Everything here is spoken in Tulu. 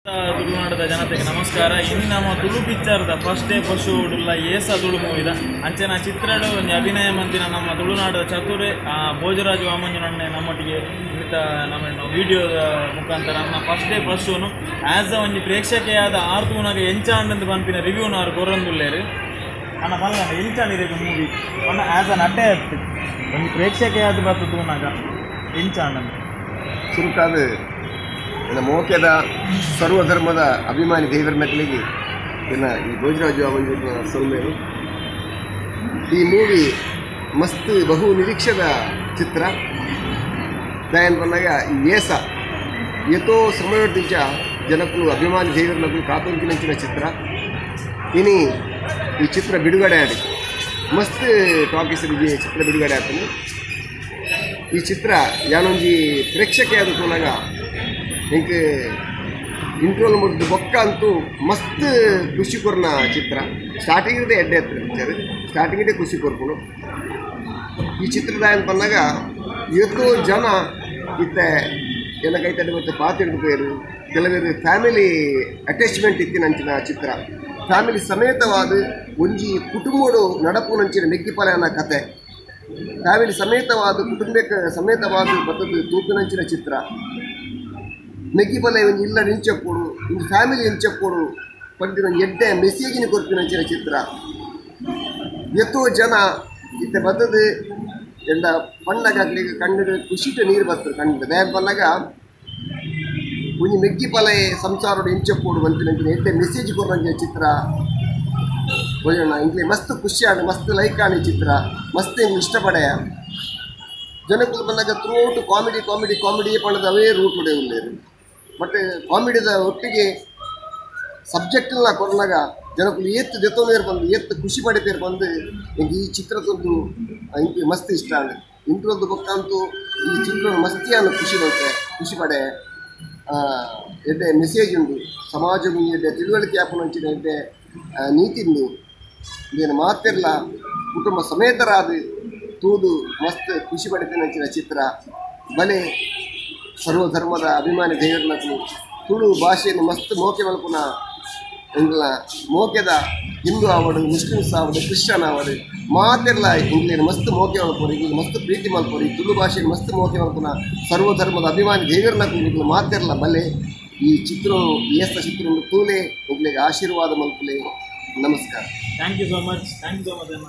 ತುಳುನಾಡದ ಜನತೆಗೆ ನಮಸ್ಕಾರ. ಇನಿ ನಮ್ಮ ತುಳು ಪಿಕ್ಚರ್ದ ಫಸ್ಟ್ ಡೇ ಫಸ್ಟ್ ಶೋ ಉಲ್ಲ ಏಸ ತುಳು ಮೂವಿದ. ಅಂಚೆನ ಚಿತ್ರಡು ಒಂಜಿ ಅಭಿನಯ ಮಂತಿನ ನಮ್ಮ ತುಳುನಾಡದ ಚತುರೆ ಭೋಜರಾಜ್ ವಾಮಂಜನಣ್ಣೆ ನಮ್ಮೊಟ್ಟಿಗೆ ಇನ್ನಿತ ನಮ್ಮ ವಿಡಿಯೋದ ಮುಖಾಂತರ ನಮ್ಮ ಫಸ್ಟ್ ಡೇ ಫಸ್ಟ್ ಶೋನು ಆ್ಯಸ್ ಅ ಒಂಜಿ ಪ್ರೇಕ್ಷಕೆಯಾದ ಆರ್ ತೂನಾಗ ಎಂಚಾಂಡ್ ಪನ್ಪಿನ ರಿವ್ಯೂನ ಆರು ಕೊರೊಂದುಲ್ಲೇರು. ಅಣ್ಣ ಪಲ್ಲ ಎಂಚಾಂಡ್ ಇದಕ್ಕೆ ಮೂವಿ ಅಣ್ಣ ಆ್ಯಸ್ ಅ ನಟೆ ಒಂಜಿ ಪ್ರೇಕ್ಷಕೆಯಾದ ಬತ್ತು ತೂನಾಗ ಎಂಚಾಂಡ್? ಸುರುಕಾದ ನನ್ನ ಮೋಕ್ಯದ ಸರ್ವಧರ್ಮದ ಅಭಿಮಾನಿ ದೇವರ ಮೆಕ್ಕಲಿಗೆ ನನ್ನ ಈ ಭೋಜರಾಜು ವಾಮಂಜೂರಿನ ಸೊಲ್ಮೇರು. ಈ ಮೂವಿ ಮಸ್ತ್ ಬಹು ನಿರೀಕ್ಷೆದ ಚಿತ್ರ. ದಯನ್ ಬಂದಾಗ ಈ ಏಸ ಏತೋ ಸಮಯದಿಂಚ ಜನಕ್ಕೂ ಅಭಿಮಾನಿ ದೇವರನಕ್ಕೂ ಕಾತೊಂಚಿನಂಚಿನ ಚಿತ್ರ. ಇನಿ ಈ ಚಿತ್ರ ಬಿಡುಗಡೆ ಆಡಿ ಮಸ್ತ್ ಟಾಕೀಸ್ ಚಿತ್ರ ಬಿಡುಗಡೆ ಆಗ್ತದೆ. ಈ ಚಿತ್ರ ಯಾನೊಂಜಿ ಪ್ರೇಕ್ಷಕೆ ಆದ ತೋನಾಗ ಇಂಕ್ ಇಂಟ್ರೋಲ್ ಮುಗ್ದು ಬೊಕ್ಕ ಅಂತೂ ಮಸ್ತ್ ಖುಷಿ ಕೊರ್ನ ಚಿತ್ರ. ಸ್ಟಾರ್ಟಿಂಗ್ ಇದೆ ಎಡ್ಡೆ ಹತ್ರ ಪಿಕ್ಚರ್ ಸ್ಟಾರ್ಟಿಂಗ್ ಇದೆ ಖುಷಿ ಕೊರ್ಪುನು. ಈ ಚಿತ್ರದ ಏನು ಬಂದಾಗ ಎಷ್ಟೋ ಜನ ಇತ್ತೆ ಏನಕೈತಡೆ ಮತ್ತು ಪಾತಿಡ್ದು ಪೇರು ಕೆಲವರು ಫ್ಯಾಮಿಲಿ ಅಟ್ಯಾಚ್ಮೆಂಟ್ ಇತ್ತಿನಂಚಿನ ಚಿತ್ರ. ಫ್ಯಾಮಿಲಿ ಸಮೇತವಾದ ಒಂಜಿ ಕುಟುಂಬಡು ನಡಪುನಂಚಿನ ಮೆಗ್ಗಿಪಲನ ಕತೆ. ಫ್ಯಾಮಿಲಿ ಸಮೇತವಾದ ಕುಟುಂಬಕ್ಕೆ ಸಮೇತವಾದ ಬತ್ತದ ತೂಪಿನಂಚಿನ ಚಿತ್ರ. ಮೆಗ್ಗಿಪಲೆ ಒಂಜಿ ಇಲ್ಲ ನಿಂಚಪ್ಪೋಡು ಒಂದು ಫ್ಯಾಮಿಲಿ ಎಂಚಪ್ಪೋಡು ಪಂಡಿನ ಎಡ್ಡೆ ಮೆಸೇಜಿನ ಕೊರ್ಪಿನಂಚಿನ ಚಿತ್ರ. ಎತ್ತೋ ಜನ ಇತ್ತೆ ಬತ್ತದ ಎಂಡ ಪಣ್ಣಗಾಗ್ಲಿಕ್ಕೆ ಕಣ್ಣಿಗೆ ಖುಷಿಟ ನೀರು ಬರ್ತದೆ ಕಣ್ಣು ದಯ ಬಂದಾಗ ಒಂಜಿ ಮೆಗ್ಗಿಪಲೆ ಸಂಸಾರೋಡು ಎಂಚಪ್ಪೋಡು ಬಂತಿನಂಚಿನ ಎಡ್ಡೆ ಮೆಸೇಜ್ ಕೊರ್ನಂಚಿನ ಚಿತ್ರ. ಭೋಜನ ಇಂಗ್ಲಿ ಮಸ್ತ್ ಖುಷಿ ಆಂಡ್ ಮಸ್ತ್ ಲೈಕ್ ಆಂಡ್ ಚಿತ್ರ ಮಸ್ತ್ ಇಂಗ್ಲಿ ಇಷ್ಟಪಡೆಯ. ಜನಕ್ಕೂ ಬಂದಾಗ ಥ್ರೂಔಟ್ ಕಾಮಿಡಿ ಕಾಮಿಡಿ ಕಾಮಿಡಿ ಪಂಡದ ಅವೇ ರೂಟ್ ಉಳ್ಳೇರು. ಬಟ್ ಕಾಮಿಡಿದ ಒಟ್ಟಿಗೆ ಸಬ್ಜೆಕ್ಟ್ನ ಕೊರ್ನಾಗ ಜನಕ್ಕೂ ಏತ್ತು ದೆತ್ತೊಂದೇರು ಬಂದು ಏತ್ತು ಖುಷಿ ಪಡೆಪೇರು ಬಂದು ಇಂಕ್ ಈ ಚಿತ್ರದೊಂದು ಇಂಕ್ ಮಸ್ತ್ ಇಷ್ಟ ಆಂಡ್. ಇಂಟ್ರೊಂದು ಬೊಕ್ಕ ಅಂತೂ ಈ ಚಿತ್ರ ಮಸ್ತಿಯನ್ನು ಖುಷಿ ಬರುತ್ತೆ ಖುಷಿ ಪಡೆ. ಎಡ್ಡೆ ಮೆಸೇಜ್ ಉಂಡು ಸಮಾಜ ಎಡ್ಡೆ ತಿಳುವಳಿಕೆ ಆಪುನಂಚಿನ ಎಡ್ಡೆ ನೀತಿ ಉಂಡು. ಇದೇನು ಮಾತಿರ್ಲ ಕುಟುಂಬ ಸಮೇತರಾದ ತೂದು ಮಸ್ತ್ ಖುಷಿ ಪಡೆಪಿನಂಚಿನ ಚಿತ್ರ. ಬಲೆ ಸರ್ವಧರ್ಮದ ಅಭಿಮಾನಿ ದೇವರನಕು ತುಳು ಭಾಷೆಯನ್ನು ಮಸ್ತ್ ಮೋಕೆ ಮಲ್ಪುನ ಎಂಗ್ಲ ಮೋಕೆದ ಹಿಂದೂ ಆವಡು ಮುಸ್ಲಿಮ್ಸ್ ಆವಡು ಕ್ರಿಶ್ಚಿಯನ್ ಆವಡು ಮಾತೆರ್ಲ ಇಂಗ್ಲೇನು ಮಸ್ತ್ ಮೋಕೆ ಮಲ್ಪುರು ಇಂಗ್ಲ ಮಸ್ತ್ ಪ್ರೀತಿ ಮಲ್ಪುರು ಈ ತುಳು ಭಾಷೆಯನ್ನು ಮಸ್ತ್ ಮೋಕೆ ಮಲ್ಪುನ ಸರ್ವಧರ್ಮದ ಅಭಿಮಾನಿ ದೇವರನಕು ಇಂಗ್ಲ ಮಾತೆರ್ಲ ಬಲೆ ಈ ಚಿತ್ರ ಏಸ ಚಿತ್ರ ತೂಲೆ ಇಂಗ್ಲಿಗೆ ಆಶೀರ್ವಾದ ಮಲ್ಪುಲೆ. ನಮಸ್ಕಾರ. Thank you so much. Thank you so much ಅಣ್ಣ.